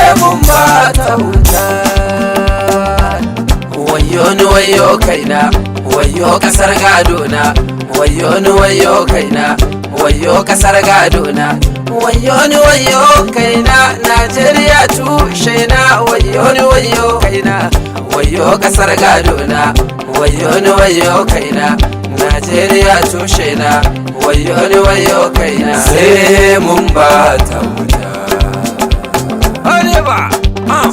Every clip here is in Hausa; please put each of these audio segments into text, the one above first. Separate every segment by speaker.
Speaker 1: Sai mun ba ta wuta. Wayo ni wayo kaina, wayo kasar gadona. Wayo ni wayo kaina, wayo kasar gadona. Wayo ni wayo kaina, Najeriya tushe na. Wayo ni wayo kaina, wayo kasar gadona. Wayo ni wayo kaina, Najeriya tushe na. Wayo ni wayo kaina.
Speaker 2: Sai mun ba ta wuta.
Speaker 1: Arewa.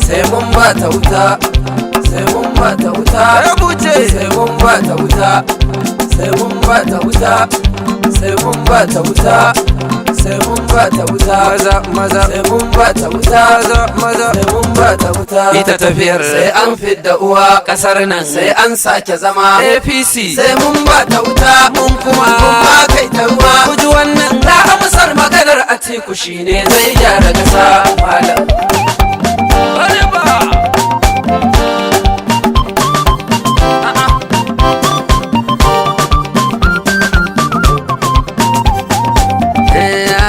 Speaker 1: Sai mun ba ta wuta, sai mun ba ta wuta. Rubuce. Sai mun ba ta wuta, sai mun ba ta wuta, sai mun ba ta wuta, sai mun ba ta wuta.
Speaker 2: Maza maza.
Speaker 1: Sai mun ba ta wuta.
Speaker 2: Maza maza.
Speaker 1: Sai mun ba ta wuta.
Speaker 2: Ita tafiyar
Speaker 1: sai an fidda uwa kasar nan, sai an sake zama.
Speaker 2: APC.
Speaker 1: Sai mun ba ta wuta.
Speaker 2: Mun kuma
Speaker 1: mun ma kai ta ruwa.
Speaker 2: Ku ji wannan.
Speaker 1: Na amsar maganar Atiku shine zai gyara kasa, malam.
Speaker 2: Arewa.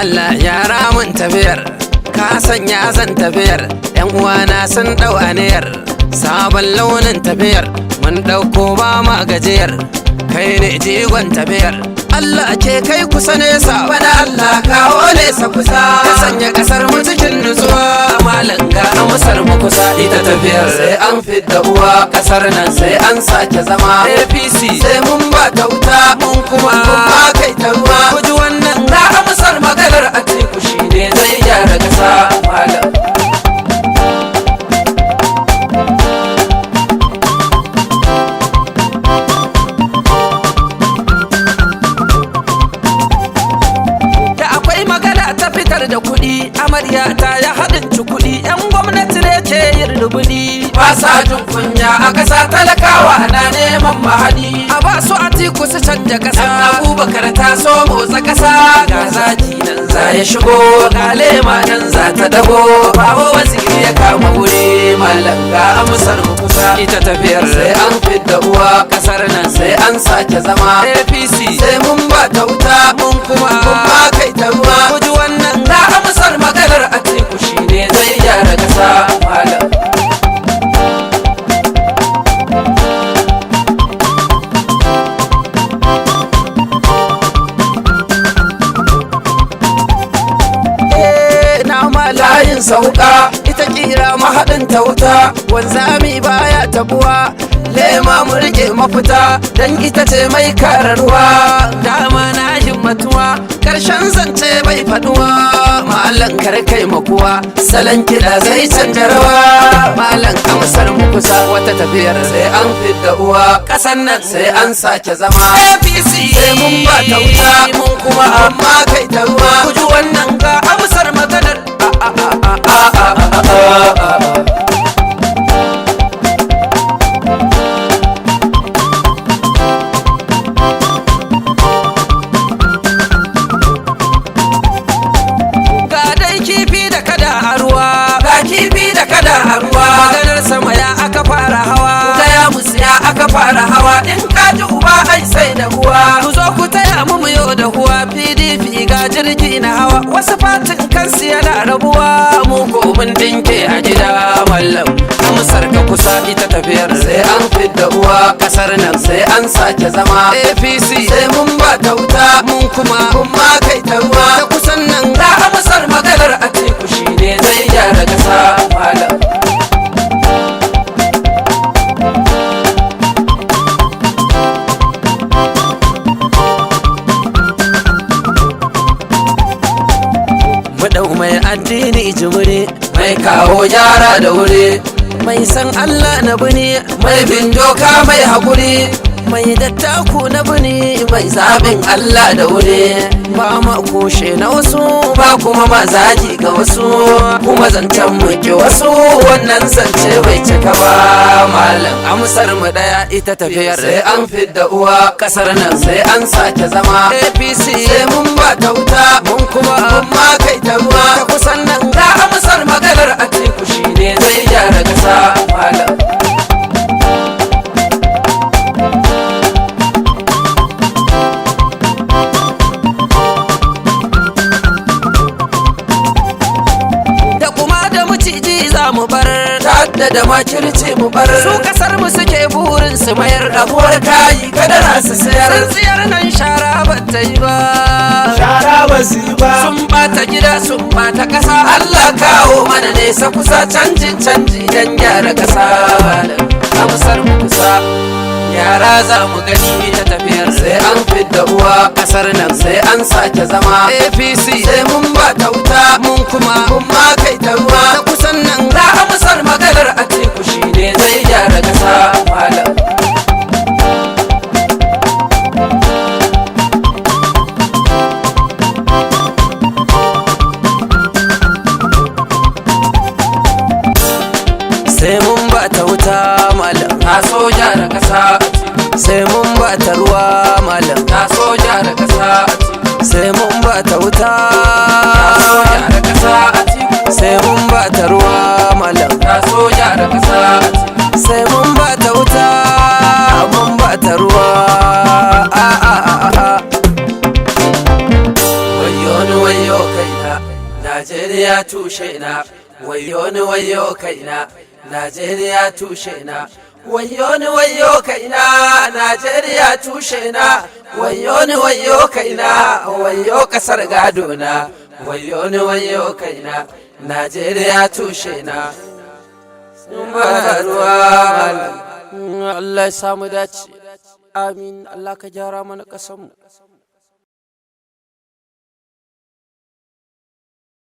Speaker 1: Allah yara mun tafiyar, ka sanya zan tafiyar. Yan uwana sun dau aniyar sabon launin tafiyar. Mun dauko ba ma gajiyar, kai ne jigon tafiyar. Allah ke kai kusa nesa, bana Allah kawo nesa kusa. Ka sanya kasar mu cikin nutsuwa, malam ga amsar mu kusa. Ita tafiyar sai an fidda uwa kasar nan, sai an sake zama.
Speaker 2: APC.
Speaker 1: Sai mun ba ta wuta.
Speaker 2: Mun kuma
Speaker 1: mun ma kai ta ruwa.
Speaker 2: Ku ji wannan.
Speaker 1: Na amsar maganar Atiku shine zai gyara kasa, malam.
Speaker 2: Da akwai magana ta fitar da kuɗi, amarya ta ya haɗin ci kuɗi, 'yan gwamnati ne ke yin rubuɗi.
Speaker 1: Ba sa jin kunya a kasa, talakawa na neman mahadi.
Speaker 2: A ba su Atiku su canja
Speaker 1: Dan
Speaker 2: ƙasa.
Speaker 1: Abubakar ta so motsa kasa, ga zaki nan za ya shigo, ga lema nan za ta dago. Babu Waziri ya kama wuri, malam ga amsar mu kusa.
Speaker 2: Ita tafiyar
Speaker 1: sai an fidda uwa kasar nan, sai an sake zama.
Speaker 2: APC.
Speaker 1: Sai mun ba ta wuta.
Speaker 2: Mun kuma
Speaker 1: mun ma kai ta ruwa.
Speaker 2: Ku ji wannan.
Speaker 1: Na amsar maganar Atiku shine zai gyara kasa, malam.
Speaker 2: Eh, na mala.
Speaker 1: Layin sauka.
Speaker 2: Ita kira
Speaker 1: Mahaɗin ta wuta.
Speaker 2: Wanzami baya tabuwa.
Speaker 1: Lema mu rike mafita, dan ita ce mai kararwa.
Speaker 2: Dama na himmatuwa,
Speaker 1: Karshen zance bai faduwa, malam kar kai makuwa. Salon kiɗa zai canja rawa, malam amsar mu kusa. Wata tafiyar sai an fidda uwa
Speaker 2: ƙasan nan
Speaker 1: sai an sake zama.
Speaker 2: APC.
Speaker 1: Sai mun ba ta wuta.
Speaker 2: Mun kuma
Speaker 1: amma kai ta ruwa.
Speaker 2: Ku ji wannan ga amsar maganar. A a a a a a a a. Ga dai kifi da kada a ruwa.
Speaker 1: Ga kifi da kada a ruwa.
Speaker 2: Maganar sama ya aka fara hawa.
Speaker 1: Gaya musu ya aka fara hawa, in ka ji uba ai sai da uwa.
Speaker 2: Ku zo ku taya mu mu yau da huwa. PDP ga jirgi na hawa, wasu fatin kansu yana rabuwa.
Speaker 1: Mu ko mun dinke a gida, mallam amsar ka kusa. Ita tafiyar sai an fidda uwa kasar nan, sai an sake zama.
Speaker 2: APC.
Speaker 1: Sai mun ba ta wuta.
Speaker 2: Mun kuma
Speaker 1: mun ma kai ta ruwa.
Speaker 2: Ta kusan nan.
Speaker 1: Na amsar maganar Atiku shine zai gyara kasa, malam.
Speaker 2: Mu dau mai addini jimre.
Speaker 1: Mai kawo gyara da wuri.
Speaker 2: Mai san Allah na bune.
Speaker 1: Mai bin doka, mai haƙuri.
Speaker 2: Mai dattaku na bune.
Speaker 1: Mai zaɓin Allah da wuri.
Speaker 2: Ba ma kushe na wasu.
Speaker 1: Ba kuma mazaji ga wasu, kuma zancen muke wasu, wannan zance bai cika ba, malam amsar mu daya. Ita tafiyar sai an fidda uwa kasar nan, sai an sake zama.
Speaker 2: APC.
Speaker 1: Sai mun ba ta wuta.
Speaker 2: Mun kuma
Speaker 1: mun ma kai ta ruwa.
Speaker 2: Ta kusan nan.
Speaker 1: Na amsar maganar Atiku shine zai gyara kasa, malam.
Speaker 2: Da kuma da maciji za za mu bar,
Speaker 1: Ta'adda da makirci mu bar.
Speaker 2: Su kasar mu suke burin su mayar.
Speaker 1: Rabuwar kayi kadara su sayar.
Speaker 2: Tsintsiyar nan shara ba ta yi ba.
Speaker 3: Shara ba su yi ba.
Speaker 2: Sun bata gida, sun bata kasa.
Speaker 1: Allah kawo mana nesa kusa, canjin canji dan gyara kasa. Amsar mu kusa, yara za mu gani ta tafiyar. Sai an fidda uwa kasar nan, sai an sake zama.
Speaker 2: APC
Speaker 1: sai mun ba ta wuta,
Speaker 2: mun kuma
Speaker 1: mun ma kai ta ruwa.
Speaker 2: Ta kusan nan.
Speaker 1: Na amsar maganar Atiku shine zai gyara kasa, malam.
Speaker 2: Sai mun ba ta wuta, malam.
Speaker 1: Na so gyara kasa.
Speaker 2: Sai mun ba ta ruwa, malam.
Speaker 1: Na so gyara kasa.
Speaker 2: Sai mun ba ta wuta.
Speaker 1: Na so gyara kasa.
Speaker 2: Sai mun ba ta ruwa, malam.
Speaker 1: Na so gyara kasa.
Speaker 2: Sai mun ba ta wuta, mun ba ta ruwa. A a a a a.
Speaker 1: Wayo ni wayo kaina, Najeriya tushe na. Wayo ni wayo kaina, Najeriya tushe na. Wayo ni wayo kaina, Najeriya tushe na. Wayo ni wayo kaina, wayo kasar gado na. Wayo ni wayo kaina, Najeriya tushe na.
Speaker 2: Sun ba ta ruwa, malam. Allah ya samu dace, amin. Allah ka gyara mana ƙasarmu.